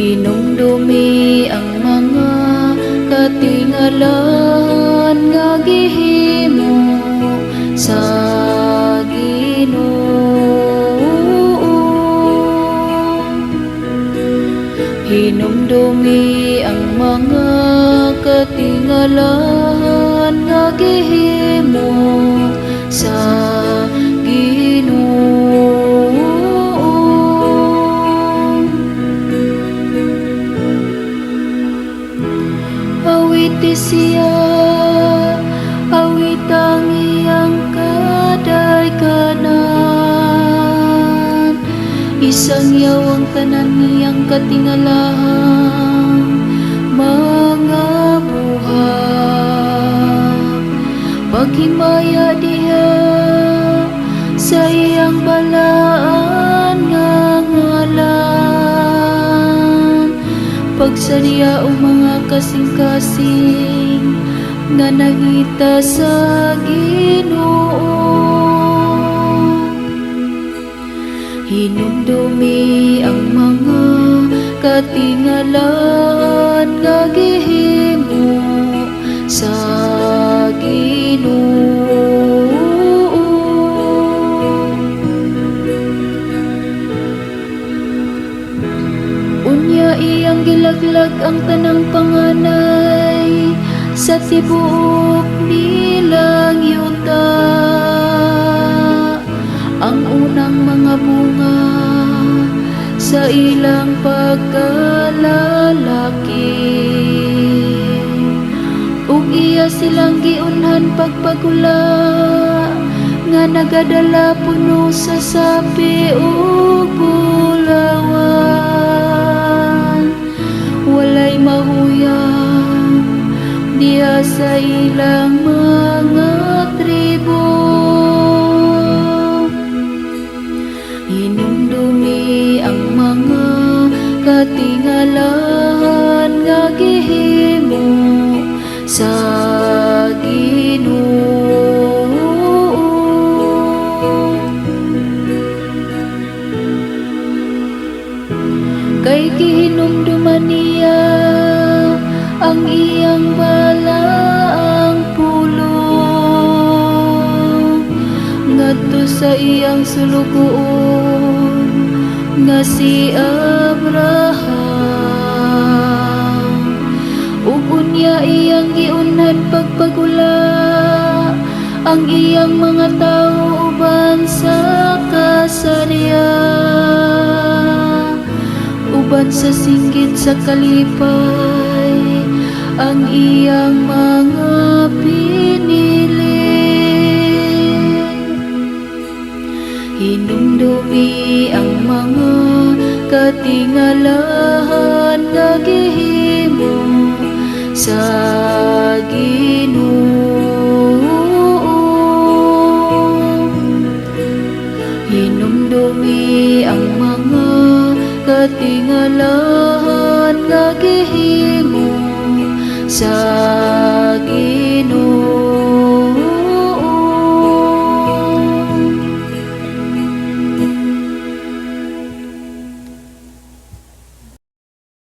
Hinumdumi ang mga katingalahan nga gihimo sa Ginoo. Hinumdumi ang mga katingalahan nga gihimo sa Ginoo. Awiti siya, awit ang iyang kadaykanan. Isangyaw ang tanan niyang katingalahang mga buhat. Paghimaya diha sa iyang balaan nga ngalan. Pagsariya o mga kasing-kasing nga nangita sa Ginoo. Hinumdumi ang mga katingalahan nga gihimo sa Ginoo. Unya iyang gilaglag ang tanang panganay sa tibuok nilang yuta. Ang unang mga bunga sa ilang pagkalalaki. Ug iya silang giunhan pagpagula nga nagadala puno sa sapi ug bulawan. Walay mahuyang diha sa ilang mga tribo. Hinumdumi ang mga katingalahan nga gihimo sa Ginoo. Kay gihinumduman niya ang iyang balaang pulong ngadto sa iyang sulugoon nga si Abraham. Ug unya iyang giunhan pagpagula ang iyang mga tawo uban sa kasarya, uban sa singgit sa kalipay ang iyang mga pinili. Hinumdumi ang mga katingalahan nga gihimo sa Ginoo. Hinumdumi ang mga katingalahan nga gihimo sa Ginoo.